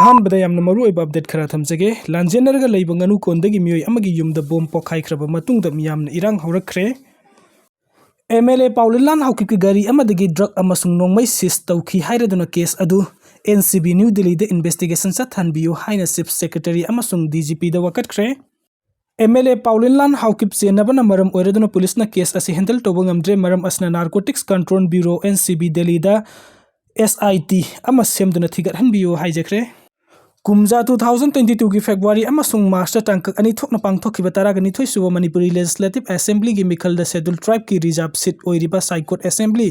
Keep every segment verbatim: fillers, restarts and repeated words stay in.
ꯑꯍꯥꯟꯕꯗ ꯌꯥꯝꯅ ꯃꯔꯨꯑꯣꯏꯕ update ꯈꯔ ꯊꯝꯖꯒꯦ꯫ ꯂꯥꯟꯖꯦꯟꯅꯔꯒ ꯂꯩꯕ ꯉꯥꯅꯨ ꯀꯣꯟꯗꯒꯤ ꯃꯤꯑꯣꯏ ꯑꯃꯒꯤ ꯌꯨꯝꯗ bomb ꯄꯣꯈꯥꯏꯈ꯭ꯔꯕ ꯃꯇꯨꯡꯗ ꯃꯤꯌꯥꯝꯅ ꯏꯔꯥꯡ ꯍꯧꯔꯛꯈ꯭ꯔꯦ꯫ MLA ꯄꯥꯎꯂꯤꯟꯂꯥꯜ ꯍꯥꯎꯀꯤꯞꯀꯤ ꯒꯥꯔꯤ ꯑꯃꯗꯒꯤ drug ꯑꯃꯁꯨꯡ ꯅꯣꯡꯃꯩ seize ꯇꯧꯈꯤ ꯍꯥꯏꯔꯗꯨꯅ case ꯑꯗꯨ NCB New Delhiꯗ investigation ꯆꯠꯊꯍꯟꯕꯤꯌꯨ ꯍꯥꯏꯅ Chief Secretary ꯑꯃꯁꯨꯡ DGPꯗ ꯋꯥꯀꯠꯈ꯭ꯔꯦ꯫ MLA ꯄꯥꯎꯂꯤꯟꯂꯥꯜ ꯍꯥꯎꯀꯤꯞ ꯆꯦꯟꯅꯕꯅ ꯃꯔꯝ ꯑꯣꯏꯔꯗꯨꯅ ꯄꯨꯂꯤꯁꯅ case ꯑꯁꯤ handle ꯇꯧꯕ ꯉꯝꯗ꯭ꯔꯦ꯫ ꯃꯔꯝ ꯑꯁꯤꯅ Narcotics Control Bureau, NCB Delhiꯗ SIT ꯑꯃ ꯁꯦꯝꯗꯨꯅ ꯊꯤꯒꯠꯍꯟꯕꯤꯌꯨ ꯍꯥꯏꯖꯈ꯭ꯔꯦ꯫ ꯀꯨꯝꯖꯥ two thousand twenty twoꯒꯤ February ꯑꯃꯁꯨꯡ Marchꯇ ꯇꯥꯡꯀꯛ ꯑꯅꯤ ꯊꯣꯛꯅ ꯄꯥꯡꯊꯣꯛꯈꯤꯕ ꯇꯔꯥꯒ ꯅꯤꯊꯣꯏ ꯁꯨꯕ Manipuri Legislative Assemblyꯒꯤ ꯃꯤꯈꯜꯗ Scheduled Tribeꯀꯤ reserve seat ꯑꯣꯏꯔꯤꯕ Saikot Assembly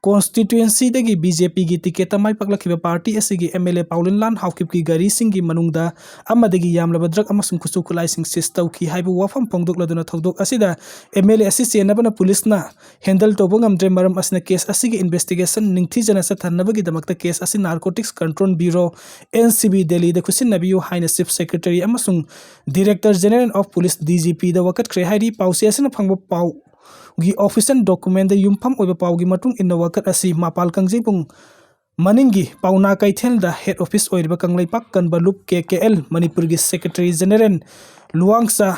constituencyꯗꯒꯤ BJPꯒꯤ ticketꯇ ꯃꯥꯏ ꯄꯥꯛꯂꯛꯈꯤꯕ party ꯑꯁꯤꯒꯤ MLA ꯄꯥꯎꯂꯤꯟꯂꯥꯜ ꯍꯥꯎꯀꯤꯞꯀꯤ ꯒꯥꯔꯤꯁꯤꯡꯒꯤ ꯃꯅꯨꯡꯗ ꯑꯃꯗꯒꯤ ꯌꯥꯝꯂꯕ drug ꯑꯃꯁꯨꯡ ꯈꯨꯠꯁꯨ ꯈꯨꯠꯂꯥꯏꯁꯤꯡ seize ꯇꯧꯈꯤ ꯍꯥꯏꯕ ꯋꯥꯐꯝ ꯐꯣꯡꯗꯣꯛꯂꯗꯨꯅ ꯊꯧꯗꯣꯛ ꯑꯁꯤꯗ MLA ꯑꯁꯤ ꯆꯦꯟꯅꯕꯅ ꯄꯨꯂꯤꯁꯅ handle ꯇꯧꯕ ꯉꯝꯗ꯭ꯔꯦ꯫ ꯃꯔꯝ ꯑꯁꯤꯅ case ꯑꯁꯤꯒꯤ investigation ꯅꯤꯡꯊꯤꯖꯅ ꯆꯠꯊꯅꯕꯒꯤꯗꯃꯛꯇ case ꯑꯁꯤ Narcotics Control Bureau, NCB Delhiꯗ ꯈꯨꯠꯁꯤꯟꯅꯕꯤꯌꯨ ꯍꯥꯏꯅ Chief Secretary ꯑꯃꯁꯨꯡ Director General of Police, DGPꯗ ꯋꯥꯀꯠꯈ꯭ꯔꯦ ꯍꯥꯏꯔꯤ꯫ ꯄꯥꯎꯆꯦ ꯑꯁꯤꯅ ꯐꯪꯕ ꯄꯥꯎꯒꯤ official documentꯗ ꯌꯨꯝꯐꯝ ꯑꯣꯏꯕ ꯄꯥꯎꯒꯤ ꯃꯇꯨꯡ ꯏꯟꯅ ꯋꯥꯀꯠ ꯑꯁꯤ ꯃꯄꯥꯜ ꯀꯥꯡꯖꯩꯕꯨꯡ ꯃꯅꯤꯡꯒꯤ ꯄꯥꯎꯅꯥ ꯀꯩꯊꯦꯜꯗ head office ꯑꯣꯏꯔꯤꯕ ꯀꯪꯂꯩꯄꯥꯛ ꯀꯟꯕ ꯂꯨꯞ, KKL, ꯃꯅꯤꯄꯨꯔꯒꯤ Secretary General ꯂꯨꯋꯥꯡꯆꯥ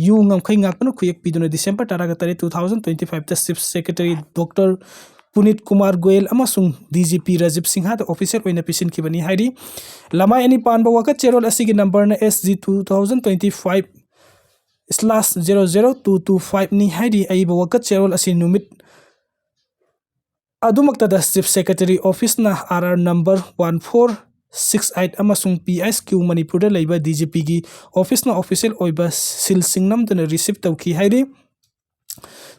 ꯌꯨ ꯉꯝꯈꯩ ꯉꯥꯛꯄꯅ ꯈꯨꯌꯦꯛ ꯄꯤꯗꯨꯅ December ꯇꯔꯥꯒ ꯇꯔꯦꯠ, two thousand twenty fiveꯇ Chief Secretary Doctor ꯄꯨꯅꯤꯠ Kumar Goyal ꯑꯃꯁꯨꯡ DGP ꯔꯥꯖꯤꯕ ꯁꯤꯡꯍꯗ official ꯑꯣꯏꯅ ꯄꯤꯁꯤꯟꯈꯤꯕꯅꯤ ꯍꯥꯏꯔꯤ꯫ ꯂꯃꯥꯏ ꯑꯅꯤ ꯄꯥꯟꯕ ꯋꯥꯀꯠ ꯆꯦꯔꯣꯜ ꯑꯁꯤꯒꯤ numberꯅ SG two thousand twenty five slash zero zero two two fiveꯅꯤ ꯍꯥꯏꯔꯤ꯫ ꯑꯏꯕ ꯋꯥꯀꯠ ꯆꯦꯔꯣꯜ ꯑꯁꯤ ꯅꯨꯃꯤꯠ ꯑꯗꯨꯃꯛꯇꯗ Chief Secretary Officeꯅ RR number one four six eight ꯑꯃꯁꯨꯡ PSQ ꯃꯅꯤꯄꯨꯔꯗ ꯂꯩꯕ DGPꯒꯤ officeꯅ official ꯑꯣꯏꯕ sealꯁꯤꯡ ꯅꯝꯗꯨꯅ receive ꯇꯧꯈꯤ ꯍꯥꯏꯔꯤ꯫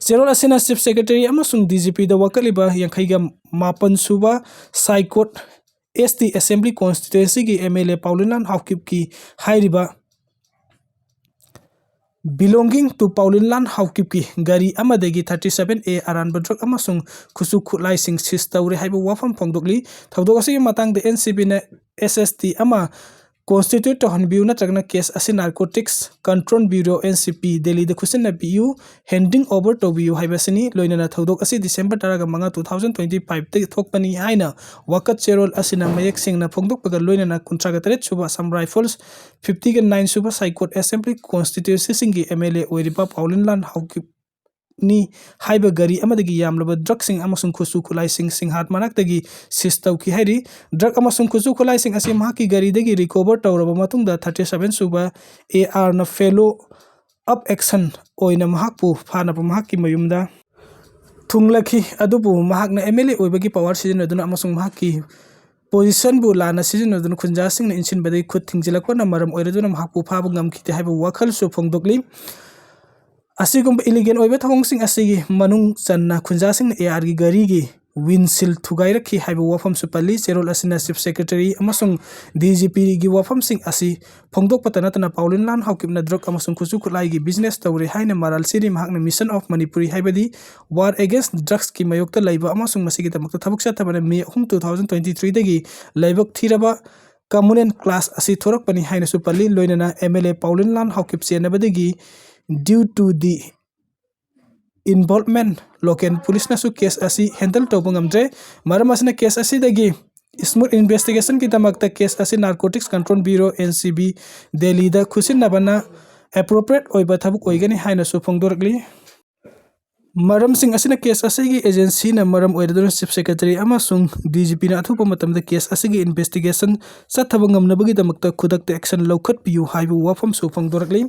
ꯆꯦꯔꯣꯜ ꯑꯁꯤꯅ Chief Secretary ꯑꯃꯁꯨꯡ DGPꯗ ꯋꯥꯀꯠꯂꯤꯕ ꯌꯥꯡꯈꯩꯒ ꯃꯥꯄꯟ ꯁꯨꯕ Saikot ST Assembly constituencyꯒꯤ MLA ꯄꯥꯎꯂꯤꯟꯂꯥꯜ ꯍꯥꯎꯀꯤꯞꯀꯤ ꯍꯥꯏꯔꯤꯕ belonging to ꯄꯥꯎꯂꯤꯟꯂꯥꯜ ꯍꯥꯎꯀꯤꯞꯀꯤ ꯒꯥꯔꯤ ꯑꯃꯗꯒꯤ thirty seven A ꯑꯔꯥꯟꯕ drug ꯑꯃꯁꯨꯡ ꯈꯨꯠꯁꯨ ꯈꯨꯠꯂꯥꯏꯁꯤꯡ seize ꯇꯧꯔꯦ ꯍꯥꯏꯕ ꯋꯥꯐꯝ ꯐꯣꯡꯗꯣꯛꯂꯤ꯫ ꯊꯧꯗꯣꯛ ꯑꯁꯤꯒꯤ ꯃꯇꯥꯡꯗ NCBꯅ SST ꯑꯃ ꯀꯣꯟꯁꯇꯤꯇ꯭ꯌꯨꯠ ꯇꯧꯍꯟꯕꯤꯌꯨ ꯅꯠꯇ꯭ꯔꯒꯅ ꯀꯦꯁ ꯑꯁꯤ ꯅꯥꯔꯀꯣꯇꯤꯛꯁ ꯀꯟꯇ꯭ꯔꯣꯜ ꯕ꯭ꯌꯨꯔꯣ, ꯑꯦꯟ ꯁꯤ ꯄꯤ, ꯗꯦꯜꯂꯤꯗ ꯈꯨꯠꯁꯤꯟꯅꯕꯤꯌꯨ, ꯍꯦꯟꯗꯤꯡ ꯑꯣꯚꯔ ꯇꯧꯕꯤꯌꯨ ꯍꯥꯏꯕꯁꯤꯅꯤ꯫ ꯂꯣꯏꯅꯅ ꯊꯧꯗꯣꯛ ꯑꯁꯤ ꯗꯤꯁꯦꯝꯕꯔ ꯇꯔꯥꯃꯉꯥ, two thousand twenty fiveꯇꯒꯤ ꯊꯣꯛꯄꯅꯤ ꯍꯥꯏꯅ ꯋꯥꯀꯠ ꯆꯦꯔꯣꯜ ꯑꯁꯤꯅ ꯃꯌꯦꯛ ꯁꯦꯡꯅ ꯐꯣꯡꯗꯣꯛꯄꯒ ꯂꯣꯏꯅꯅ ꯀꯨꯟꯊ꯭ꯔꯥꯒ ꯇꯔꯦꯠ ꯁꯨꯕ ꯑꯁꯥꯝ ꯔꯥꯏꯐꯜꯁ, ꯐꯤꯐꯇꯤꯒ ꯅꯥꯏꯟ ꯁꯨꯕ ꯁꯥꯏꯀꯣꯠ ꯑꯦꯁꯦꯝꯕ꯭ꯂꯤ ꯀꯣꯟꯁꯇꯤꯇ꯭ꯌꯨꯟꯁꯤꯁꯤꯡꯒꯤ ꯑꯦꯝ ꯑꯦꯜ ꯑꯦ ꯑꯣꯏꯔꯤꯕ ꯄꯥꯎꯂꯤꯟꯂꯥꯜ ꯍꯥꯎꯀꯤꯞ ꯅꯤ ꯍꯥꯏꯕ ꯒꯥꯔꯤ ꯑꯃꯗꯒꯤ ꯌꯥꯝꯂꯕ ꯗ꯭ꯔꯒꯁꯤꯡ ꯑꯃꯁꯨꯡ ꯈꯨꯠꯁꯨ ꯈꯨꯠꯂꯥꯏꯁꯤꯡ ꯁꯤꯡꯍꯥꯠ ꯃꯅꯥꯛꯇꯒꯤ ꯁꯤꯖ ꯇꯧꯈꯤ ꯍꯥꯏꯔꯤ꯫ ꯗ꯭ꯔꯒ ꯑꯃꯁꯨꯡ ꯈꯨꯠꯁꯨ ꯈꯨꯠꯂꯥꯏꯁꯤꯡ ꯑꯁꯤ ꯃꯍꯥꯛꯀꯤ ꯒꯥꯔꯤꯗꯒꯤ ꯔꯤꯀꯣꯚꯔ ꯇꯧꯔꯕ ꯃꯇꯨꯡꯗ, ꯊꯥꯔꯇꯤ ꯁꯚꯦꯟ ꯁꯨꯕ ꯑꯦ ꯑꯥꯔꯅ ꯐꯦꯂꯣ ꯑꯞ ꯑꯦꯛꯁꯟ ꯑꯣꯏꯅ ꯃꯍꯥꯛꯄꯨ ꯐꯥꯅꯕ ꯃꯍꯥꯛꯀꯤ ꯃꯌꯨꯝꯗ ꯊꯨꯡꯂꯈꯤ꯫ ꯑꯗꯨꯕꯨ ꯃꯍꯥꯛꯅ ꯑꯦꯝ ꯑꯦꯜ ꯑꯦ ꯑꯣꯏꯕꯒꯤ ꯄꯋꯥꯔ ꯁꯤꯖꯤꯟꯅꯗꯨꯅ ꯑꯃꯁꯨꯡ ꯃꯍꯥꯛꯀꯤ ꯄꯣꯖꯤꯁꯟꯕꯨ ꯂꯥꯟꯅ ꯁꯤꯖꯤꯟꯅꯗꯨꯅ ꯈꯨꯟꯖꯥꯁꯤꯡꯅ ꯏꯟꯁꯤꯟꯕꯗꯒꯤ ꯈꯨꯠ ꯊꯤꯡꯖꯤꯜꯂꯛꯄꯅ ꯃꯔꯝ ꯑꯣꯏꯔꯗꯨꯅ ꯃꯍꯥꯛꯄꯨ ꯐꯥꯕ ꯉꯝꯈꯤꯗꯦ ꯍꯥꯏꯕ ꯋꯥꯈꯜꯁꯨ ꯐꯣꯡꯗꯣꯛꯂꯤ꯫ ꯑꯁꯤꯒꯨꯝꯕ ꯏꯂꯤꯒꯦꯜ ꯑꯣꯏꯕ ꯊꯧꯑꯣꯡꯁꯤꯡ ꯑꯁꯤꯒꯤ ꯃꯅꯨꯡ ꯆꯟꯅ ꯈꯨꯟꯖꯥꯁꯤꯡꯅ ꯑꯦ ꯑꯥꯔꯒꯤ ꯒꯥꯔꯤꯒꯤ ꯋꯤꯟꯁꯤꯜ ꯊꯨꯒꯥꯏꯔꯛꯈꯤ ꯍꯥꯏꯕ ꯋꯥꯐꯝꯁꯨ ꯄꯜꯂꯤ꯫ ꯆꯦꯔꯣꯜ ꯑꯁꯤꯅ ꯆꯤꯐ ꯁꯦꯀ꯭ꯔꯦꯇꯔꯤ ꯑꯃꯁꯨꯡ ꯗꯤ ꯖꯤ ꯄꯤꯒꯤ ꯋꯥꯐꯝꯁꯤꯡ ꯑꯁꯤ ꯐꯣꯡꯗꯣꯛꯄꯇ ꯅꯠꯇꯅ ꯄꯥꯎꯂꯤꯟꯂꯥꯜ ꯍꯥꯎꯀꯤꯞꯅ ꯗ꯭ꯔꯒ ꯑꯃꯁꯨꯡ ꯈꯨꯠꯁꯨ ꯈꯨꯠꯂꯥꯏꯒꯤ ꯕꯤꯖꯤꯅꯦꯁ ꯇꯧꯔꯦ ꯍꯥꯏꯅ ꯃꯔꯥꯜ ꯁꯤꯔꯤ꯫ ꯃꯍꯥꯛꯅ ꯃꯤꯁꯟ ꯑꯣꯐ ꯃꯅꯤꯄꯨꯔꯤ ꯍꯥꯏꯕꯗꯤ ꯋꯥꯔ ꯑꯦꯒꯦꯟꯁ ꯗ꯭ꯔꯒꯁꯀꯤ ꯃꯥꯌꯣꯛꯇ ꯂꯩꯕ ꯑꯃꯁꯨꯡ ꯃꯁꯤꯒꯤꯗꯃꯛꯇ ꯊꯕꯛ ꯆꯠꯊꯕꯅ ꯃꯦ ꯑꯍꯨꯝ, two thousand twenty threeꯗꯒꯤ ꯂꯥꯏꯕꯛ ꯊꯤꯔꯕ ꯀꯃꯨꯅꯦꯟ ꯀ꯭ꯂꯥꯁ ꯑꯁꯤ ꯊꯣꯔꯛꯄꯅꯤ ꯍꯥꯏꯅꯁꯨ ꯄꯜꯂꯤ꯫ ꯂꯣꯏꯅꯅ M L A Paulinlal Haokip ꯆꯦꯟꯅꯕꯗꯒꯤ due to the involvement local ꯄꯨꯂꯤꯁꯅꯁꯨ ꯀꯦꯁ ꯑꯁꯤ ꯍꯦꯟꯗꯜ ꯇꯧꯕ ꯉꯝꯗ꯭ꯔꯦ꯫ ꯃꯔꯝ ꯑꯁꯤꯅ ꯀꯦꯁ ꯑꯁꯤꯗꯒꯤ ꯁ꯭ꯃꯨꯠ ꯏꯟꯚꯦꯁꯇꯤꯒꯦꯁꯟꯒꯤꯗꯃꯛꯇ ꯀꯦꯁ ꯑꯁꯤ narcotics control bureau, N C B, ꯗꯦꯜꯂꯤꯗ ꯈꯨꯠꯁꯤꯟꯅꯕꯅ ꯑꯦꯄ꯭ꯔꯣꯄ꯭ꯔꯤꯌꯦꯠ ꯑꯣꯏꯕ ꯊꯕꯛ ꯑꯣꯏꯒꯅꯤ ꯍꯥꯏꯅꯁꯨ ꯐꯣꯡꯗꯣꯔꯛꯂꯤ꯫ ꯃꯔꯝꯁꯤꯡ ꯑꯁꯤꯅ ꯀꯦꯁ ꯑꯁꯤꯒꯤ ꯑꯦꯖꯦꯟꯁꯤꯅ ꯃꯔꯝ ꯑꯣꯏꯔꯗꯨꯅ ꯆꯤꯐ ꯁꯦꯀ꯭ꯔꯦꯇꯔꯤ ꯑꯃꯁꯨꯡ ꯗꯤ ꯖꯤ ꯄꯤꯅ ꯑꯊꯨꯕ ꯃꯇꯝꯗ ꯀꯦꯁ ꯑꯁꯤꯒꯤ ꯏꯟꯚꯦꯁꯇꯤꯒꯦꯁꯟ ꯆꯠꯊꯕ ꯉꯝꯅꯕꯒꯤꯗꯃꯛꯇ ꯈꯨꯗꯛꯇ ꯑꯦꯛꯁꯟ ꯂꯧꯈꯠꯄꯤꯌꯨ ꯍꯥꯏꯕ ꯋꯥꯐꯝꯁꯨ ꯐꯣꯡꯗꯣꯔꯛꯂꯤ꯫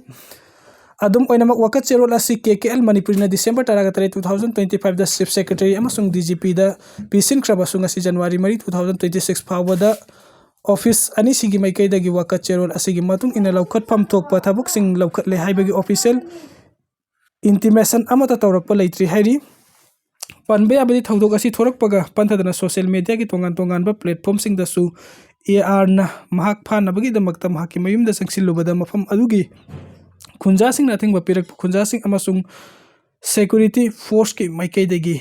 ꯑꯗꯨꯝ ꯑꯣꯏꯅꯃꯛ, ꯋꯥꯀꯠ ꯆꯦꯔꯣꯜ ꯑꯁꯤ ꯀꯦ ꯀꯦ ꯑꯦꯜ ꯃꯅꯤꯄꯨꯔꯤꯅ ꯗꯤꯁꯦꯝꯕꯔ ꯇꯔꯥꯒ ꯇꯔꯦꯠ, two thousand twenty fiveꯗ ꯆꯤꯐ ꯁꯦꯀ꯭ꯔꯦꯇꯔꯤ ꯑꯃꯁꯨꯡ ꯗꯤ ꯖꯤ ꯄꯤꯗ ꯄꯤꯁꯤꯟꯈ꯭ꯔꯕꯁꯨ, ꯉꯁꯤ ꯖꯅꯋꯥꯔꯤ ꯃꯔꯤ, two thousand twenty six ꯐꯥꯎꯕꯗ ꯑꯣꯐꯤꯁ ꯑꯅꯤꯁꯤꯒꯤ ꯃꯥꯏꯀꯩꯗꯒꯤ ꯋꯥꯀꯠ ꯆꯦꯔꯣꯜ ꯑꯁꯤꯒꯤ ꯃꯇꯨꯡ ꯏꯟꯅ ꯂꯧꯈꯠꯐꯝ ꯊꯣꯛꯄ ꯊꯕꯛꯁꯤꯡ ꯂꯧꯈꯠꯂꯦ ꯍꯥꯏꯕꯒꯤ ꯑꯣꯐꯤꯁꯤꯌꯦꯜ ꯏꯟꯇꯤꯃꯦꯁꯟ ꯑꯃꯠꯇ ꯇꯧꯔꯛꯄ ꯂꯩꯇ꯭ꯔꯤ ꯍꯥꯏꯔꯤ꯫ ꯄꯟꯕ ꯌꯥꯕꯗꯤ, ꯊꯧꯗꯣꯛ ꯑꯁꯤ ꯊꯣꯔꯛꯄꯒ ꯄꯟꯊꯗꯅ ꯁꯣꯁꯤꯌꯦꯜ ꯃꯦꯗꯤꯌꯥꯒꯤ ꯇꯣꯉꯥꯟ ꯇꯣꯉꯥꯟꯕ ꯄ꯭ꯂꯦꯠꯐꯣꯝꯁꯤꯡꯗꯁꯨ ꯑꯦ ꯑꯥꯔꯅ ꯃꯍꯥꯛ ꯐꯥꯅꯕꯒꯤꯗꯃꯛꯇ ꯃꯍꯥꯛꯀꯤ ꯃꯌꯨꯝꯗ ꯆꯪꯁꯤꯜꯂꯨꯕꯗ ꯃꯐꯝ ꯑꯗꯨꯒꯤ ꯈꯨꯟꯖꯥꯁꯤꯡꯅ ꯑꯊꯤꯡꯕ ꯄꯤꯔꯛꯄ ꯈꯨꯟꯖꯥꯁꯤꯡ ꯑꯃꯁꯨꯡ ꯁꯦꯀ꯭ꯌꯨꯔꯤꯇꯤ ꯐꯣꯔꯁꯀꯤ ꯃꯥꯏꯀꯩꯗꯒꯤ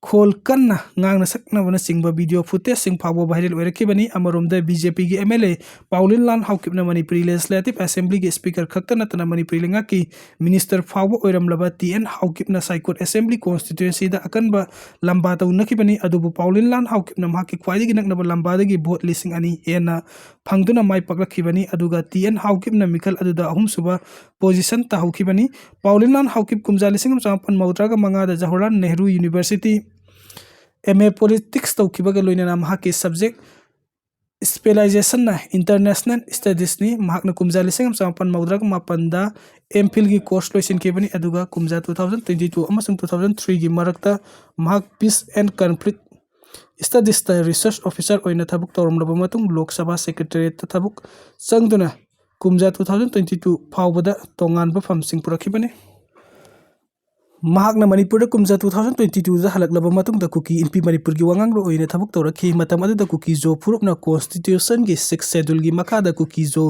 ꯈꯣꯜ ꯀꯟꯅ ꯉꯥꯡꯅ ꯁꯛꯅꯕꯅꯆꯤꯡꯕ video footageꯁꯤꯡ ꯐꯥꯎꯕ viral ꯑꯣꯏꯔꯛꯈꯤꯕꯅꯤ꯫ ꯑꯃꯔꯣꯝꯗ BJPꯒꯤ MLA ꯄꯥꯎꯂꯤꯟ ꯂꯥꯟ ꯍꯥꯎꯀꯤꯞꯅ ꯃꯅꯤꯄꯨꯔꯤ Legislative Assemblyꯒꯤ Speaker ꯈꯛꯇ ꯅꯠꯇꯅ ꯃꯅꯤꯄꯨꯔꯤ ꯂꯩꯉꯥꯛꯀꯤ minister ꯐꯥꯎꯕ ꯑꯣꯏꯔꯝꯂꯕ ꯇꯤ ꯑꯦꯟ ꯍꯥꯎꯀꯤꯞꯅ ꯁꯥꯏꯀꯣꯠ Assembly constituencyꯗ ꯑꯀꯟꯕ ꯂꯝꯕꯥ ꯇꯧꯅꯈꯤꯕꯅꯤ꯫ ꯑꯗꯨꯕꯨ ꯄꯥꯎꯂꯤꯟ ꯂꯥꯟ ꯍꯥꯎꯀꯤꯞꯅ ꯃꯍꯥꯛꯀꯤ ꯈ꯭ꯋꯥꯏꯗꯒꯤ ꯅꯛꯅꯕ ꯂꯝꯕꯥꯗꯒꯤ vote ꯂꯤꯁꯤꯡ ꯑꯅꯤ ꯍꯦꯟꯅ ꯐꯪꯗꯨꯅ ꯃꯥꯏ ꯄꯥꯛꯂꯛꯈꯤꯕꯅꯤ꯫ ꯑꯗꯨꯒ ꯇꯤ ꯑꯦꯟ ꯍꯥꯎꯀꯤꯞꯅ ꯃꯤꯈꯜ ꯑꯗꯨꯗ ꯑꯍꯨꯝꯁꯨꯕ position ꯇꯥꯍꯧꯈꯤꯕꯅꯤ꯫ ꯄꯥꯎꯂꯤꯟ ꯂꯥꯟ ꯍꯥꯎꯀꯤꯞ ꯀꯨꯝꯖꯥ ꯂꯤꯁꯤꯡ ꯑꯃ ꯆꯃꯥꯄꯟ ꯃꯧꯗ꯭ꯔꯥꯒ ꯃꯉꯥꯗ Jawaharlal Nehru University MA Politics ꯇꯧꯈꯤꯕꯒ ꯂꯣꯏꯅꯅ ꯃꯍꯥꯛꯀꯤ subject specializationꯅ International Studiesꯅꯤ꯫ ꯃꯍꯥꯛꯅ ꯀꯨꯝꯖꯥ ꯂꯤꯁꯤꯡ ꯑꯃ ꯆꯃꯥꯄꯟ ꯃꯧꯗ꯭ꯔꯥꯒ ꯃꯥꯄꯟꯗ MPhilꯒꯤ course ꯂꯣꯏꯁꯤꯟꯈꯤꯕꯅꯤ꯫ ꯑꯗꯨꯒ ꯀꯨꯝꯖꯥ two thousand twenty two ꯑꯃꯁꯨꯡ two thousand threeꯒꯤ ꯃꯔꯛꯇ ꯃꯍꯥꯛ Peace and Conflict Studiesꯇ research officer ꯑꯣꯏꯅ ꯊꯕꯛ ꯇꯧꯔꯝꯂꯕ ꯃꯇꯨꯡ ꯂꯣꯛ ꯁꯚꯥ Secretariatꯇ ꯊꯕꯛ ꯆꯪꯗꯨꯅ ꯀꯨꯝꯖꯥ two thousand twenty two ꯐꯥꯎꯕꯗ ꯇꯣꯉꯥꯟꯕ ꯐꯝꯁꯤꯡ ꯄꯨꯔꯛꯈꯤꯕꯅꯤ꯫ ꯃꯍꯥꯛꯅ ꯃꯅꯤꯄꯨꯔꯗ ꯀꯨꯝꯖꯥ two thousand twenty twoꯗ ꯍꯜꯂꯛꯂꯕ ꯃꯇꯨꯡꯗ ꯀꯨꯀꯤ ꯏꯟꯄꯤ ꯃꯅꯤꯄꯨꯔꯒꯤ ꯋꯥꯉꯥꯡꯂꯣꯏ ꯑꯣꯏꯅ ꯊꯕꯛ ꯇꯧꯔꯛꯈꯤ꯫ ꯃꯇꯝ ꯑꯗꯨꯗ ꯀꯨꯀꯤ ꯖꯣ ꯐꯨꯔꯨꯞꯅ constitutionꯒꯤ sixth scheduleꯒꯤ ꯃꯈꯥꯗ ꯀꯨꯀꯤ ꯖꯣ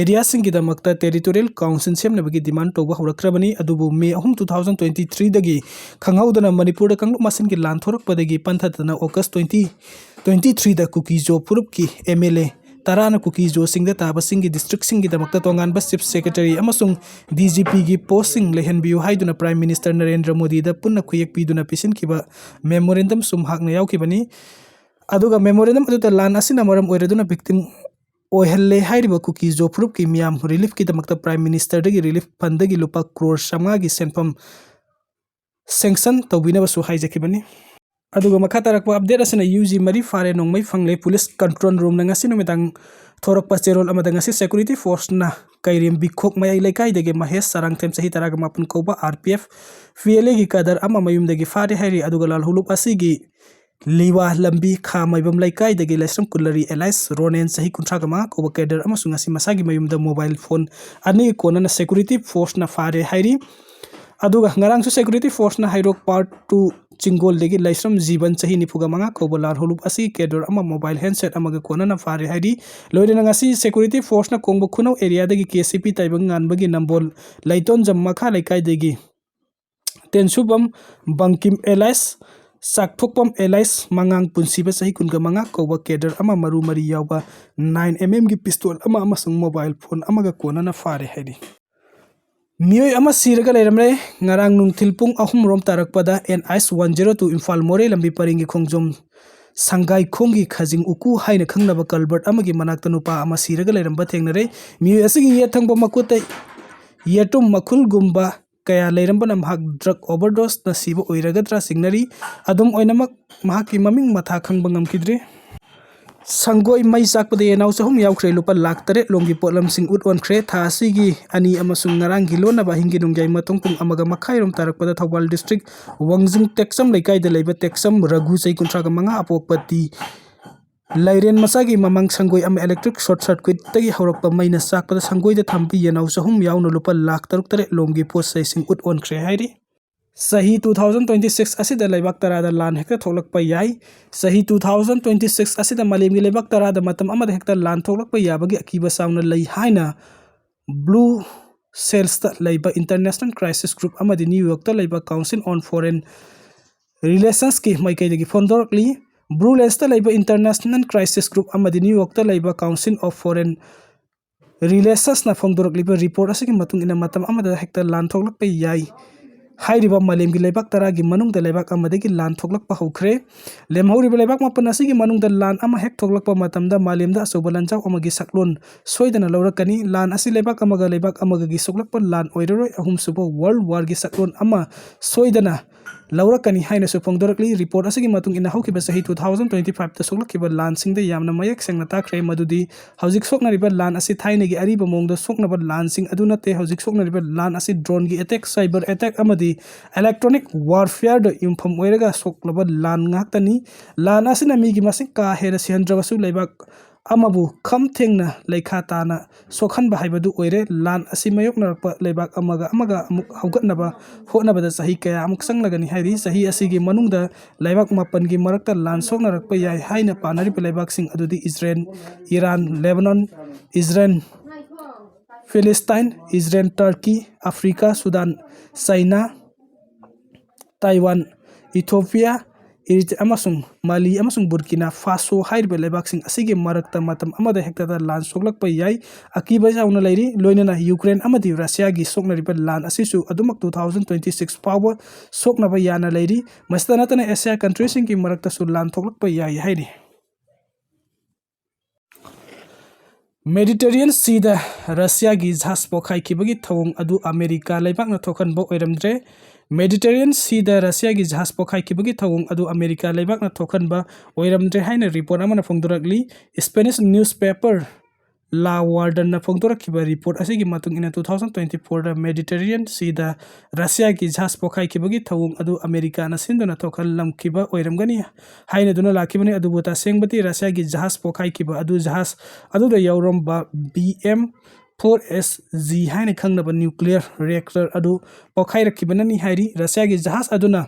areaꯁꯤꯡꯒꯤꯗꯃꯛꯇ territorial council ꯁꯦꯝꯅꯕꯒꯤ demand ꯇꯧꯕ ꯍꯧꯔꯛꯈ꯭ꯔꯕꯅꯤ꯫ ꯑꯗꯨꯕꯨ May ꯑꯍꯨꯝ two thousand twenty threeꯗꯒꯤ ꯈꯪꯍꯧꯗꯅ ꯃꯅꯤꯄꯨꯔꯗ ꯀꯥꯡꯂꯨꯞ ꯃꯁꯦꯟꯒꯤ ꯂꯥꯟ ꯊꯣꯔꯛꯄꯗꯒꯤ ꯄꯟꯊꯗꯅ August twenty twenty threeꯗ ꯀꯨꯀꯤ ꯖꯣ ꯐꯨꯔꯨꯞꯀꯤ MLA ꯇꯔꯥꯅ ꯀꯨꯀꯤ ꯖꯣꯁꯤꯡꯗ ꯇꯥꯕꯁꯤꯡꯒꯤ districtꯁꯤꯡꯒꯤꯗꯃꯛꯇ ꯇꯣꯉꯥꯟꯕ Chief Secretary ꯑꯃꯁꯨꯡ DGPꯒꯤ postꯁꯤꯡ ꯂꯩꯍꯟꯕꯤꯌꯨ ꯍꯥꯏꯗꯨꯅ Prime Minister ꯅꯔꯦꯟꯗ꯭ꯔ ꯃꯣꯗꯤꯗ ꯄꯨꯟꯅ ꯈꯨꯌꯦꯛ ꯄꯤꯗꯨꯅ ꯄꯤꯁꯤꯟꯈꯤꯕ memorandumꯁꯨ ꯃꯍꯥꯛꯅ ꯌꯥꯎꯈꯤꯕꯅꯤ꯫ ꯑꯗꯨꯒ memorandum ꯑꯗꯨꯗ ꯂꯥꯟ ꯑꯁꯤꯅ ꯃꯔꯝ ꯑꯣꯏꯔꯗꯨꯅ victim ꯑꯣꯏꯍꯜꯂꯦ ꯍꯥꯏꯔꯤꯕ ꯀꯨꯀꯤ ꯖꯣ ꯐꯨꯔꯨꯞꯀꯤ ꯃꯤꯌꯥꯝ reliefꯀꯤꯗꯃꯛꯇ Prime Ministerꯗꯒꯤ relief fundꯗꯒꯤ ꯂꯨꯄꯥ ꯀ꯭ꯔꯣꯔ ꯆꯥꯝꯃꯉꯥꯒꯤ ꯁꯦꯟꯐꯝ sanction ꯇꯧꯕꯤꯅꯕꯁꯨ ꯍꯥꯏꯖꯈꯤꯕꯅꯤ꯫ ꯑꯗꯨꯒ ꯃꯈꯥ ꯇꯥꯔꯛꯄ update ꯑꯁꯤꯅ UG ꯃꯔꯤ ꯐꯥꯔꯦ ꯅꯣꯡꯃꯩ ꯐꯪꯂꯦ꯫ Police control roomꯅ ꯉꯁꯤ ꯅꯨꯃꯤꯗꯥꯡ ꯊꯣꯔꯛꯄ ꯆꯦꯔꯣꯜ ꯑꯃꯗ ꯉꯁꯤ security forceꯅ ꯀꯩꯔꯦꯝ ꯕꯤꯈꯣꯛ ꯃꯌꯥꯏ ꯂꯩꯀꯥꯏꯗꯒꯤ ꯃꯍꯦꯁ ꯆꯔꯥꯡꯊꯦꯝ ꯆꯍꯤ ꯇꯔꯥꯒ ꯃꯥꯄꯟ ꯀꯧꯕ RPF VLAꯒꯤ cadre ꯑꯃ ꯃꯌꯨꯝꯗꯒꯤ ꯐꯥꯔꯦ ꯍꯥꯏꯔꯤ꯫ ꯑꯗꯨꯒ ꯂꯥꯜꯍꯧꯂꯨꯞ ꯑꯁꯤꯒꯤ ꯂꯤꯋꯥ ꯂꯝꯕꯤ ꯈꯥ ꯃꯥꯏꯕꯝ ꯂꯩꯀꯥꯏꯗꯒꯤ ꯂꯥꯏꯁ꯭ꯔꯝ ꯀꯨꯂꯔꯤ alias ꯔꯣꯅꯦꯟ ꯆꯍꯤ ꯀꯨꯟꯊ꯭ꯔꯥꯒ ꯃꯉꯥ ꯀꯧꯕ cadre ꯑꯃꯁꯨ ꯉꯁꯤ ꯃꯁꯥꯒꯤ ꯃꯌꯨꯝꯗ mobile phone ꯑꯅꯤꯒꯤ ꯀꯣꯟꯅꯅ security forceꯅ ꯐꯥꯔꯦ ꯍꯥꯏꯔꯤ꯫ ꯑꯗꯨꯒ ꯉꯔꯥꯡꯁꯨ security forceꯅ ꯍꯩꯔꯣꯛ Part two ꯆꯤꯡꯒꯣꯜꯗꯒꯤ ꯂꯥꯏꯁ꯭ꯔꯝ ꯖꯤꯕꯟ ꯆꯍꯤ ꯅꯤꯐꯨꯒ ꯃꯉꯥ ꯀꯧꯕ ꯂꯥꯜꯍꯧꯂꯨꯞ ꯑꯁꯤꯒꯤ cadre ꯑꯃ mobile handset ꯑꯃꯒ ꯀꯣꯟꯅꯅ ꯐꯥꯔꯦ ꯍꯥꯏꯔꯤ꯫ ꯂꯣꯏꯅꯅ ꯉꯁꯤ security forceꯅ ꯀꯣꯡꯕ ꯈꯨꯅꯧ areaꯗꯒꯤ KCP ꯇꯥꯏꯕꯪ ꯉꯥꯟꯕꯒꯤ ꯅꯝꯕꯣꯜ ꯂꯩꯇꯣꯟꯖꯝ ꯃꯈꯥ ꯂꯩꯀꯥꯏꯗꯒꯤ ꯇꯦꯟꯁꯨꯕꯝ ꯕꯪꯀꯤꯝ alias ꯆꯥꯛꯊꯣꯛꯄꯝ ꯑꯦꯂꯥꯏꯁ ꯃꯉꯥꯡ ꯄꯨꯟꯁꯤꯕ ꯆꯍꯤ ꯀꯨꯟꯒ ꯃꯉꯥ ꯀꯧꯕ ꯀꯦꯗꯔ ꯑꯃ ꯃꯔꯨ ꯃꯔꯤ ꯌꯥꯎꯕ ꯅꯥꯏꯟ ꯑꯦꯝ ꯑꯦꯝꯒꯤ ꯄꯤꯁꯇꯣꯜ ꯑꯃ ꯑꯃꯁꯨꯡ ꯃꯣꯕꯥꯏꯜ ꯐꯣꯟ ꯑꯃꯒ ꯀꯣꯟꯅꯅ ꯐꯥꯔꯦ ꯍꯥꯏꯔꯤ꯫ ꯃꯤꯑꯣꯏ ꯑꯃ ꯁꯤꯔꯒ ꯂꯩꯔꯝꯂꯦ꯫ ꯉꯔꯥꯡ ꯅꯨꯡꯊꯤꯜ ꯄꯨꯡ ꯑꯍꯨꯝ ꯔꯣꯝ ꯇꯥꯔꯛꯄꯗ N H one zero two Imphal Moreh ꯂꯝꯕꯤ ꯄꯔꯤꯡꯒꯤ ꯈꯣꯡꯖꯣꯝ ꯁꯪꯒꯥꯏꯈꯣꯡꯒꯤ ꯈꯖꯤꯡ ꯎꯀꯨ ꯍꯥꯏꯅ ꯈꯪꯅꯕ ꯀꯜꯕꯔꯠ ꯑꯃꯒꯤ ꯃꯅꯥꯛꯇ ꯅꯨꯄꯥ ꯑꯃ ꯁꯤꯔꯒ ꯂꯩꯔꯝꯕ ꯊꯦꯡꯅꯔꯦ꯫ ꯃꯤꯑꯣꯏ ꯑꯁꯤꯒꯤ ꯌꯦꯠ ꯊꯪꯕ ꯃꯈꯨꯠꯇ ꯌꯦꯇꯨꯝ ꯃꯈꯨꯜꯒꯨꯝꯕ ꯀꯌꯥ ꯂꯩꯔꯝꯕꯅ ꯃꯍꯥꯛ ꯗ꯭ꯔꯒ ꯑꯣꯚꯔꯗꯣꯁꯅ ꯁꯤꯕ ꯑꯣꯏꯔꯒꯗ꯭ꯔꯥ ꯆꯤꯡꯅꯔꯤ꯫ ꯑꯗꯨꯝ ꯑꯣꯏꯅꯃꯛ, ꯃꯍꯥꯛꯀꯤ ꯃꯃꯤꯡ ꯃꯊꯥ ꯈꯪꯕ ꯉꯝꯈꯤꯗ꯭ꯔꯤ꯫ ꯁꯪꯒꯣꯏ ꯃꯩ ꯆꯥꯛꯄꯗ ꯌꯦꯅꯥꯎ ꯆꯍꯨꯝ ꯌꯥꯎꯈ꯭ꯔꯦ꯫ ꯂꯨꯄꯥ ꯂꯥꯈ ꯇꯔꯦꯠ ꯂꯣꯝꯒꯤ ꯄꯣꯠꯂꯝꯁꯤꯡ ꯎꯠ ꯑꯣꯟꯈ꯭ꯔꯦ꯫ ꯊꯥ ꯑꯁꯤꯒꯤ ꯑꯅꯤ ꯑꯃꯁꯨꯡ ꯉꯔꯥꯡꯒꯤ ꯂꯣꯟꯅꯕ ꯑꯍꯤꯡꯒꯤ ꯅꯣꯡꯌꯥꯏ ꯃꯇꯨꯡ ꯄꯨꯡ ꯑꯃꯒ ꯃꯈꯥꯏꯔꯣꯝ ꯇꯥꯔꯛꯄꯗ ꯊꯧꯕꯥꯜ ꯗꯤꯁꯇ꯭ꯔꯤꯛ ꯋꯥꯡꯖꯤꯡ ꯇꯦꯛꯆꯝ ꯂꯩꯀꯥꯏꯗ ꯂꯩꯕ ꯇꯦꯛꯆꯝ ꯔꯘꯨ, ꯆꯍꯤ ꯀꯨꯟꯊ꯭ꯔꯥꯒ ꯃꯉꯥ, ꯑꯄꯣꯛꯄ ꯇꯤ ꯂꯩꯔꯦꯟ ꯃꯆꯥꯒꯤ ꯃꯃꯥꯡ ꯁꯪꯒꯣꯏ ꯑꯃ ꯏꯂꯦꯛꯇ꯭ꯔꯤꯛ ꯁꯣꯔꯠ ꯁꯔꯀ꯭ꯌꯨꯠꯇꯒꯤ ꯍꯧꯔꯛꯄ ꯃꯩꯅ ꯆꯥꯛꯄꯗ ꯁꯪꯒꯣꯏꯗ ꯊꯝꯕ ꯌꯦꯅꯥꯎ ꯆꯍꯨꯝ ꯌꯥꯎꯅ ꯂꯨꯄꯥ ꯂꯥꯈ ꯇꯔꯨꯛ ꯇꯔꯦꯠ ꯂꯣꯝꯒꯤ ꯄꯣꯠ ꯆꯩꯁꯤꯡ ꯎꯠ ꯑꯣꯟꯈ꯭ꯔꯦ ꯍꯥꯏꯔꯤ꯫ ꯆꯍꯤ ꯇꯨ ꯊꯥꯎꯖꯟ ꯇ꯭ꯋꯦꯟꯇꯤ ꯁꯤꯛꯁ ꯑꯁꯤꯗ ꯂꯩꯕꯥꯛ ꯇꯔꯥꯗ ꯂꯥꯟ ꯍꯦꯛꯇ ꯊꯣꯛꯂꯛꯄ ꯌꯥꯏ꯫ ꯆꯍꯤ ꯇꯨ ꯊꯥꯎꯖꯟ ꯇ꯭ꯋꯦꯟꯇꯤ ꯁꯤꯛꯁ ꯑꯁꯤꯗ ꯃꯥꯂꯦꯝꯒꯤ ꯂꯩꯕꯥꯛ ꯇꯔꯥꯗ ꯃꯇꯝ ꯑꯃꯗ ꯍꯦꯛꯇ ꯂꯥꯟ ꯊꯣꯛꯂꯛꯄ ꯌꯥꯕꯒꯤ ꯑꯀꯤꯕ ꯆꯥꯎꯅ ꯂꯩ ꯍꯥꯏꯅ ꯕ꯭ꯔꯨꯁꯦꯜꯁꯇ ꯂꯩꯕ ꯏꯟꯇꯔꯅꯦꯁꯅꯦꯜ ꯀ꯭ꯔꯥꯏꯁꯤꯁ ꯒ꯭ꯔꯨꯞ ꯑꯃꯗꯤ ꯅ꯭ꯌꯨ ꯌꯣꯔꯛꯇ ꯂꯩꯕ ꯀꯥꯎꯟꯁꯤꯜ ꯑꯣꯟ ꯐꯣꯔꯦꯟ ꯔꯤꯂꯦꯁꯟꯁꯀꯤ ꯃꯥꯏꯀꯩꯗꯒꯤ ꯐꯣꯡꯗꯣꯔꯛꯂꯤ꯫ ꯕ꯭ꯔꯨꯁꯦꯜꯁꯇ ꯂꯩꯕ ꯏꯟꯇꯔꯅꯦꯁꯅꯦꯜ ꯀ꯭ꯔꯥꯏꯁꯤꯁ ꯒ꯭ꯔꯨꯞ ꯑꯃꯗꯤ ꯅ꯭ꯌꯨ ꯌꯣꯔꯛꯇ ꯂꯩꯕ ꯀꯥꯎꯟꯁꯤꯜ ꯑꯣꯐ ꯐꯣꯔꯦꯟ ꯔꯤꯂꯦꯁꯟꯁꯅ ꯐꯣꯡꯗꯣꯔꯛꯂꯤꯕ ꯔꯤꯄꯣꯔꯠ ꯑꯁꯤꯒꯤ ꯃꯇꯨꯡ ꯏꯟꯅ ꯃꯇꯝ ꯑꯃꯗ ꯍꯦꯛꯇ ꯂꯥꯟ ꯊꯣꯛꯂꯛꯄ ꯌꯥꯏ꯫ ꯍꯥꯏꯔꯤꯕ ꯃꯥꯂꯦꯝꯒꯤ ꯂꯩꯕꯥꯛ ꯇꯔꯥꯒꯤ ꯃꯅꯨꯡꯗ ꯂꯩꯕꯥꯛ ꯑꯃꯗꯒꯤ ꯂꯥꯟ ꯊꯣꯛꯂꯛꯄ ꯍꯧꯈ꯭ꯔꯦ꯫ ꯂꯦꯝꯍꯧꯔꯤꯕ ꯂꯩꯕꯥꯛ ꯃꯥꯄꯟ ꯑꯁꯤꯒꯤ ꯃꯅꯨꯡꯗ ꯂꯥꯟ ꯑꯃ ꯍꯦꯛ ꯊꯣꯛꯂꯛꯄ ꯃꯇꯝꯗ ꯃꯥꯂꯦꯝꯗ ꯑꯆꯧꯕ ꯂꯥꯟꯖꯥꯎ ꯑꯃꯒꯤ ꯁꯛꯂꯣꯟ ꯁꯣꯏꯗꯅ ꯂꯧꯔꯛꯀꯅꯤ꯫ ꯂꯥꯟ ꯑꯁꯤ ꯂꯩꯕꯥꯛ ꯑꯃꯒ ꯂꯩꯕꯥꯛ ꯑꯃꯒꯒꯤ ꯁꯣꯛꯂꯛꯄ ꯂꯥꯟ ꯑꯣꯏꯔꯔꯣꯏ꯫ ꯑꯍꯨꯝꯁꯨꯕ ꯋꯥꯔꯜ ꯋꯥꯔꯒꯤ ꯁꯛꯂꯣꯟ ꯑꯃ ꯁꯣꯏꯗꯅ ꯂꯧꯔꯛꯀꯅꯤ ꯍꯥꯏꯅꯁꯨ ꯐꯣꯡꯗꯣꯔꯛꯂꯤ꯫ ꯔꯤꯄꯣꯔꯠ ꯑꯁꯤꯒꯤ ꯃꯇꯨꯡ ꯏꯟꯅ ꯍꯧꯈꯤꯕ ꯆꯍꯤ ꯇꯨ ꯊꯥꯎꯖꯟ ꯇ꯭ꯋꯦꯟꯇꯤ ꯐꯥꯏꯚꯇ ꯁꯣꯛꯂꯛꯈꯤꯕ ꯂꯥꯟꯁꯤꯡꯗ ꯌꯥꯝꯅ ꯃꯌꯦꯛ ꯁꯦꯡꯅ ꯇꯥꯛꯈ꯭ꯔꯦ ꯃꯗꯨꯗꯤ ꯍꯧꯖꯤꯛ ꯁꯣꯛꯅꯔꯤꯕ ꯂꯥꯟ ꯑꯁꯤ ꯊꯥꯏꯅꯒꯤ ꯑꯔꯤꯕ ꯃꯑꯣꯡꯗ ꯁꯣꯛꯅꯕ ꯂꯥꯟꯁꯤꯡ ꯑꯗꯨ ꯅꯠꯇꯦ꯫ ꯍꯧꯖꯤꯛ ꯁꯣꯛꯅꯔꯤꯕ ꯂꯥꯟ ꯑꯁꯤ ꯗ꯭ꯔꯣꯟꯒꯤ ꯑꯦꯇꯦꯛ, ꯁꯥꯏꯕꯔ ꯑꯦꯇꯦꯛ ꯑꯃꯗꯤ ꯏꯂꯦꯛꯇ꯭ꯔꯣꯅꯤꯛ ꯋꯥꯔꯐꯤꯌꯔꯗ ꯌꯨꯝꯐꯝ ꯑꯣꯏꯔꯒ ꯁꯣꯛꯂꯕ ꯂꯥꯟ ꯉꯥꯛꯇꯅꯤ꯫ ꯂꯥꯟ ꯑꯁꯤꯅ ꯃꯤꯒꯤ ꯃꯁꯤꯡ ꯀꯥ ꯍꯦꯟꯅ ꯁꯤꯍꯟꯗ꯭ꯔꯕꯁꯨ ꯂꯩꯕꯥꯛ ꯑꯃꯕꯨ ꯈꯝ ꯊꯦꯡꯅ ꯂꯩꯈꯥ ꯇꯥꯅ ꯁꯣꯛꯍꯟꯕ ꯍꯥꯏꯕꯗꯨ ꯑꯣꯏꯔꯦ꯫ ꯂꯥꯟ ꯑꯁꯤ ꯃꯥꯌꯣꯛꯅꯔꯛꯄ ꯂꯩꯕꯥꯛ ꯑꯃꯒ ꯑꯃꯒ ꯑꯃꯨꯛ ꯍꯧꯒꯠꯅꯕ ꯍꯣꯠꯅꯕꯗ ꯆꯍꯤ ꯀꯌꯥ ꯑꯃꯨꯛ ꯆꯪꯂꯒꯅꯤ ꯍꯥꯏꯔꯤ꯫ ꯆꯍꯤ ꯑꯁꯤꯒꯤ ꯃꯅꯨꯡꯗ ꯂꯩꯕꯥꯛ ꯃꯥꯄꯟꯒꯤ ꯃꯔꯛꯇ ꯂꯥꯟ ꯁꯣꯛꯅꯔꯛꯄ ꯌꯥꯏ ꯍꯥꯏꯅ ꯄꯥꯅꯔꯤꯕ ꯂꯩꯕꯥꯛꯁꯤꯡ ꯑꯗꯨꯗꯤ Israel, Iran, Lebanon, Israel, Palestine, Israel, Turkey, Africa, Sudan, China, Taiwan, Ethiopia, Eritrea ꯑꯃꯁꯨꯡ ꯃꯥꯂꯤ ꯑꯃꯁꯨꯡ ꯕꯨꯔꯀꯤꯅꯥ ꯐꯥꯁꯣ ꯍꯥꯏꯔꯤꯕ ꯂꯩꯕꯥꯛꯁꯤꯡ ꯑꯁꯤꯒꯤ ꯃꯔꯛꯇ ꯃꯇꯝ ꯑꯃꯗ ꯍꯦꯛꯇꯗ ꯂꯥꯟ ꯁꯣꯛꯂꯛꯄ ꯌꯥꯏ꯫ ꯑꯀꯤꯕ ꯆꯥꯎꯅ ꯂꯩꯔꯤ꯫ ꯂꯣꯏꯅꯅ ꯌꯨꯀ꯭ꯔꯦꯟ ꯑꯃꯗꯤ ꯔꯁꯤꯌꯥꯒꯤ ꯁꯣꯛꯅꯔꯤꯕ ꯂꯥꯟ ꯑꯁꯤꯁꯨ ꯑꯗꯨꯃꯛ two thousand twenty six ꯐꯥꯎꯕ ꯁꯣꯛꯅꯕ ꯌꯥꯅ ꯂꯩꯔꯤ꯫ ꯃꯁꯤꯇ ꯅꯠꯇꯅ ꯑꯦꯁꯤꯌꯥ ꯀꯟꯇ꯭ꯔꯤꯁꯤꯡꯒꯤ ꯃꯔꯛꯇꯁꯨ ꯂꯥꯟ ꯊꯣꯛꯂꯛꯄ ꯌꯥꯏ ꯍꯥꯏꯔꯤ꯫ ꯃꯦꯗꯤꯇꯦꯔꯤꯌꯟ ꯁꯤꯗ ꯔꯁꯤꯌꯥꯒꯤ ꯖꯍꯥꯖ ꯄꯣꯈꯥꯏꯈꯤꯕꯒꯤ ꯊꯧꯑꯣꯡ ꯑꯗꯨ ꯑꯃꯦꯔꯤꯀꯥ ꯂꯩꯕꯥꯛꯅ ꯊꯣꯛꯍꯟꯕ ꯑꯣꯏꯔꯝꯗ꯭ꯔꯦ꯫ ꯃꯦꯗꯤꯇꯦꯔꯤꯌꯟ ꯁꯤꯗ ꯔꯁꯤꯌꯥꯒꯤ ꯖꯍꯥꯖ ꯄꯣꯈꯥꯏꯈꯤꯕꯒꯤ ꯊꯧꯑꯣꯡ ꯑꯗꯨ ꯑꯃꯦꯔꯤꯀꯥ ꯂꯩꯕꯥꯛꯅ ꯊꯣꯛꯍꯟꯕ ꯑꯣꯏꯔꯝꯗ꯭ꯔꯦ ꯍꯥꯏꯅ ꯔꯤꯄꯣꯔꯠ ꯑꯃꯅ ꯐꯣꯡꯗꯣꯔꯛꯂꯤ꯫ ꯏꯁꯄꯦꯅꯤꯁ ꯅ꯭ꯌꯨꯁꯄꯦꯄꯔ ꯂꯥ ꯋꯥꯔꯗꯟꯅ ꯐꯣꯡꯗꯣꯔꯛꯈꯤꯕ ꯔꯤꯄꯣꯔꯠ ꯑꯁꯤꯒꯤ ꯃꯇꯨꯡ ꯏꯟꯅ, two thousand twenty fourꯗ ꯃꯦꯗꯤꯇꯦꯔꯤꯌꯟ ꯁꯤꯗ ꯔꯁꯤꯌꯥꯒꯤ ꯖꯍꯥꯖ ꯄꯣꯈꯥꯏꯈꯤꯕꯒꯤ ꯊꯧꯑꯣꯡ ꯑꯗꯨ ꯑꯃꯦꯔꯤꯀꯥꯅ ꯁꯤꯟꯗꯨꯅ ꯊꯣꯛꯍꯜꯂꯝꯈꯤꯕ ꯑꯣꯏꯔꯝꯒꯅꯤ ꯍꯥꯏꯅꯗꯨꯅ ꯂꯥꯛꯈꯤꯕꯅꯤ꯫ ꯑꯗꯨꯕꯨ ꯇꯁꯦꯡꯕꯗꯤ ꯔꯁꯤꯌꯥꯒꯤ ꯖꯍꯥꯖ ꯄꯣꯈꯥꯏꯈꯤꯕ ꯑꯗꯨ ꯖꯍꯥꯖ ꯑꯗꯨꯗ ꯌꯥꯎꯔꯝꯕ B M four S G ꯍꯥꯏꯅ ꯈꯪꯅꯕ ꯅ꯭ꯌꯨꯀ꯭ꯂꯤꯌꯔ ꯔꯤꯑꯦꯛꯇꯔ ꯑꯗꯨ ꯄꯣꯈꯥꯏꯔꯛꯈꯤꯕꯅꯅꯤ ꯍꯥꯏꯔꯤ꯫ ꯔꯁꯤꯌꯥꯒꯤ ꯖꯍꯥꯖ ꯑꯗꯨꯅ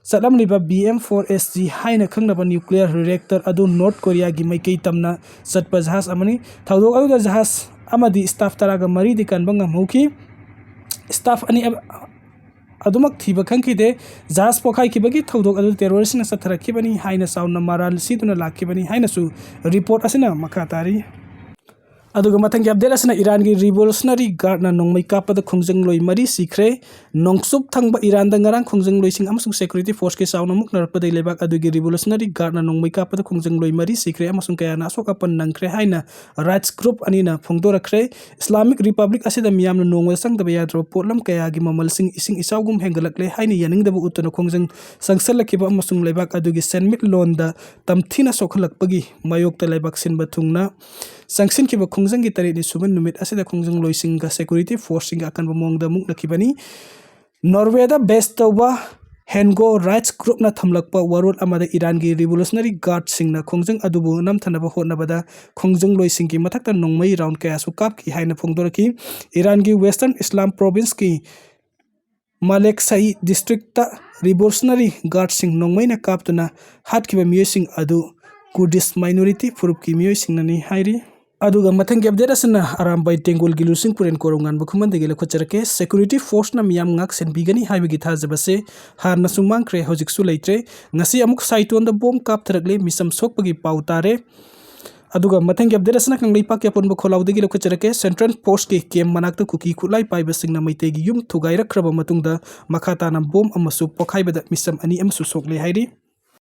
ꯆꯠꯂꯝꯂꯤꯕ B M four S G ꯍꯥꯏꯅ ꯈꯪꯅꯕ ꯅ꯭ꯌꯨꯀ꯭ꯂꯤꯌꯔ ꯔꯤꯑꯦꯛꯇꯔ ꯑꯗꯨ ꯅꯣꯔꯠ ꯀꯣꯔꯤꯌꯥꯒꯤ ꯃꯥꯏꯀꯩ ꯇꯝꯅ ꯆꯠꯄ ꯖꯍꯥꯖ ꯑꯃꯅꯤ꯫ ꯊꯧꯗꯣꯛ ꯑꯗꯨꯗ ꯖꯍꯥꯖ ꯑꯃꯗꯤ ꯁ꯭ꯇꯥꯐ ꯇꯔꯥꯒ ꯃꯔꯤꯗꯤ ꯀꯟꯕ ꯉꯝꯍꯧꯈꯤ꯫ ꯁ꯭ꯇꯥꯐ ꯑꯅꯤ ꯑ-, ꯑꯗꯨꯃꯛ ꯊꯤꯕ ꯈꯪꯈꯤꯗꯦ꯫ ꯖꯍꯥꯖ ꯄꯣꯈꯥꯏꯈꯤꯕꯒꯤ ꯊꯧꯗꯣꯛ ꯑꯗꯨ ꯇꯦꯔꯣꯔꯤꯁ꯭ꯠꯅ ꯆꯠꯊꯔꯛꯈꯤꯕꯅꯤ ꯍꯥꯏꯅ ꯆꯥꯎꯅ ꯃꯔꯥꯜ ꯁꯤꯗꯨꯅ ꯂꯥꯛꯈꯤꯕꯅꯤ ꯍꯥꯏꯅꯁꯨ ꯔꯤꯄꯣꯔꯠ ꯑꯁꯤꯅ ꯃꯈꯥ ꯇꯥꯔꯤ꯫ ꯑꯗꯨꯒ ꯃꯊꯪꯒꯤ ꯑꯞꯗꯦꯠ ꯑꯁꯤꯅ ꯏꯔꯥꯟꯒꯤ ꯔꯤꯚꯣꯂꯨꯁꯅꯔꯤ ꯒꯥꯔꯗꯅ ꯅꯣꯡꯃꯩ ꯀꯥꯞꯄꯗ ꯈꯣꯡꯖꯪꯂꯣꯏ ꯃꯔꯤ ꯁꯤꯈ꯭ꯔꯦ꯫ ꯅꯣꯡꯆꯨꯞ ꯊꯪꯕ ꯏꯔꯥꯟꯗ ꯉꯔꯥꯡ ꯈꯣꯡꯖꯪꯂꯣꯏꯁꯤꯡ ꯑꯃꯁꯨꯡ ꯁꯦꯀ꯭ꯌꯨꯔꯤꯇꯤ ꯐꯣꯔꯁꯀꯤ ꯆꯥꯎꯅ ꯃꯨꯛꯅꯔꯛꯄꯗꯒꯤ ꯂꯩꯕꯥꯛ ꯑꯗꯨꯒꯤ ꯔꯤꯚꯣꯂꯨꯁꯅꯔꯤ ꯒꯥꯔꯗꯅ ꯅꯣꯡꯃꯩ ꯀꯥꯞꯄꯗ ꯈꯣꯡꯖꯪꯂꯣꯏ ꯃꯔꯤ ꯁꯤꯈ꯭ꯔꯦ ꯑꯃꯁꯨꯡ ꯀꯌꯥꯅ ꯑꯁꯣꯛ ꯑꯄꯟ ꯅꯪꯈ꯭ꯔꯦ ꯍꯥꯏꯅ ꯔꯥꯏꯠꯁ ꯒ꯭ꯔꯨꯞ ꯑꯅꯤꯅ ꯐꯣꯡꯗꯣꯔꯛꯈ꯭ꯔꯦ꯫ ꯏꯁꯂꯥꯃꯤꯛ ꯔꯤꯄꯕ꯭ꯂꯤꯛ ꯑꯁꯤꯗ ꯃꯤꯌꯥꯝꯅ ꯅꯣꯡꯃꯗ ꯆꯪꯗꯕ ꯌꯥꯗ꯭ꯔꯕ ꯄꯣꯠꯂꯝ ꯀꯌꯥꯒꯤ ꯃꯃꯜꯁꯤꯡ ꯏꯁꯤꯡ ꯏꯆꯥꯎꯒꯨꯝ ꯍꯦꯟꯒꯠꯂꯛꯂꯦ ꯍꯥꯏꯅ ꯌꯥꯅꯤꯡꯗꯕ ꯎꯠꯇꯨꯅ ꯈꯣꯡꯖꯪ ꯆꯪꯁꯤꯜꯂꯛꯈꯤꯕ ꯑꯃꯁꯨꯡ ꯂꯩꯕꯥꯛ ꯑꯗꯨꯒꯤ ꯁꯦꯟꯃꯤꯠꯂꯣꯟꯗ ꯇꯝꯊꯤꯅ ꯁꯣꯛꯍꯜꯂꯛꯄꯒꯤ ꯃꯥꯌꯣꯛꯇ ꯂꯩꯕꯥꯛ ꯁꯤꯟꯕ ꯊꯨꯡꯅ ꯆꯪꯁꯤꯟꯈꯤꯕ ꯈꯣꯡꯖꯪꯒꯤ ꯇꯔꯦꯠꯅꯤ ꯁꯨꯕ ꯅꯨꯃꯤꯠ ꯑꯁꯤꯗ ꯈꯣꯡꯖꯪꯂꯣꯏꯁꯤꯡꯒ ꯁꯦꯀ꯭ꯌꯨꯔꯤꯇꯤ ꯐꯣꯔꯁꯁꯤꯡꯒ ꯑꯀꯟꯕ ꯃꯑꯣꯡꯗ ꯃꯨꯛꯅꯈꯤꯕꯅꯤ꯫ ꯅꯣꯔꯋꯦꯗ ꯕꯦꯁ ꯇꯧꯕ ꯍꯦꯟꯒꯣ ꯔꯥꯏꯠꯁ ꯒ꯭ꯔꯨꯞꯅ ꯊꯝꯂꯛꯄ ꯋꯥꯔꯣꯜ ꯑꯃꯗ ꯏꯔꯥꯟꯒꯤ ꯔꯤꯚꯣꯂꯨꯁꯅꯔꯤ ꯒꯥꯔꯗꯁꯤꯡꯅ ꯈꯣꯡꯖꯪ ꯑꯗꯨꯕꯨ ꯅꯝꯊꯅꯕ ꯍꯣꯠꯅꯕꯗ ꯈꯣꯡꯖꯪꯂꯣꯏꯁꯤꯡꯒꯤ ꯃꯊꯛꯇ ꯅꯣꯡꯃꯩ ꯔꯥꯎꯟ ꯀꯌꯥꯁꯨ ꯀꯥꯞꯈꯤ ꯍꯥꯏꯅ ꯐꯣꯡꯗꯣꯔꯛꯈꯤ꯫ ꯏꯔꯥꯟꯒꯤ ꯋꯦꯁꯇꯔꯟ ꯏꯁꯂꯥꯝ ꯄ꯭ꯔꯣꯚꯤꯟꯁꯀꯤ ꯃꯥꯂꯦꯛꯁꯥꯏ ꯗꯤꯁꯇ꯭ꯔꯤꯛꯇ ꯔꯤꯚꯣꯂꯨꯁꯅꯔꯤ ꯒꯥꯔꯗꯁꯤꯡ ꯅꯣꯡꯃꯩꯅ ꯀꯥꯞꯇꯨꯅ ꯍꯥꯠꯈꯤꯕ ꯃꯤꯑꯣꯏꯁꯤꯡ ꯑꯗꯨ ꯀꯨꯔꯗꯤꯁ ꯃꯥꯏꯅꯣꯔꯤꯇꯤ ꯐꯨꯔꯨꯞꯀꯤ ꯃꯤꯑꯣꯏꯁꯤꯡꯅꯅꯤ ꯍꯥꯏꯔꯤ꯫ ꯑꯗꯨꯒ ꯃꯊꯪꯒꯤ ꯑꯞꯗꯦꯠ ꯑꯁꯤꯅ ꯑꯔꯥꯝꯕꯥꯏ ꯇꯦꯡꯒꯣꯜꯒꯤ ꯂꯨꯆꯤꯡ ꯄꯨꯔꯦꯟ ꯀꯣꯔꯧꯉꯥꯟꯕ ꯈꯨꯃꯟꯗꯒꯤ ꯂꯧꯈꯠꯆꯔꯛꯀꯦ꯫ ꯁꯦꯀ꯭ꯌꯨꯔꯤꯇꯤ ꯐꯣꯔꯁꯅ ꯃꯤꯌꯥꯝ ꯉꯥꯛ ꯁꯦꯟꯕꯤꯒꯅꯤ ꯍꯥꯏꯕꯒꯤ ꯊꯥꯖꯕꯁꯦ ꯍꯥꯟꯅꯁꯨ ꯃꯥꯡꯈ꯭ꯔꯦ, ꯍꯧꯖꯤꯛꯁꯨ ꯂꯩꯇ꯭ꯔꯦ꯫ ꯉꯁꯤ ꯑꯃꯨꯛ ꯁꯥꯏꯇꯣꯟꯗ ꯕꯣꯝ ꯀꯥꯞꯊꯔꯛꯂꯦ, ꯃꯤꯆꯝ ꯁꯣꯛꯄꯒꯤ ꯄꯥꯎ ꯇꯥꯔꯦ꯫ ꯑꯗꯨꯒ ꯃꯊꯪꯒꯤ ꯑꯞꯗꯦꯠ ꯑꯁꯤꯅ ꯀꯪꯂꯩꯄꯥꯛꯀꯤ ꯑꯄꯨꯟꯕ ꯈꯣꯜꯂꯥꯎꯗꯒꯤ ꯂꯧꯈꯠꯆꯔꯛꯀꯦ꯫ ꯁꯦꯟꯇ꯭ꯔꯦꯜ ꯐꯣꯔꯁꯀꯤ ꯀꯦꯝ ꯃꯅꯥꯛꯇ ꯀꯨꯀꯤ ꯈꯨꯠꯂꯥꯏ ꯄꯥꯏꯕꯁꯤꯡꯅ ꯃꯩꯇꯩꯒꯤ ꯌꯨꯝ ꯊꯨꯒꯥꯏꯔꯛꯈ꯭ꯔꯕ ꯃꯇꯨꯡꯗ ꯃꯈꯥ ꯇꯥꯅ ꯕꯣꯝ ꯑꯃꯁꯨ ꯄꯣꯈꯥꯏꯕꯗ ꯃꯤꯆꯝ ꯑꯅꯤ ꯑꯃꯁꯨ ꯁꯣꯛꯂꯦ ꯍꯥꯏꯔꯤ꯫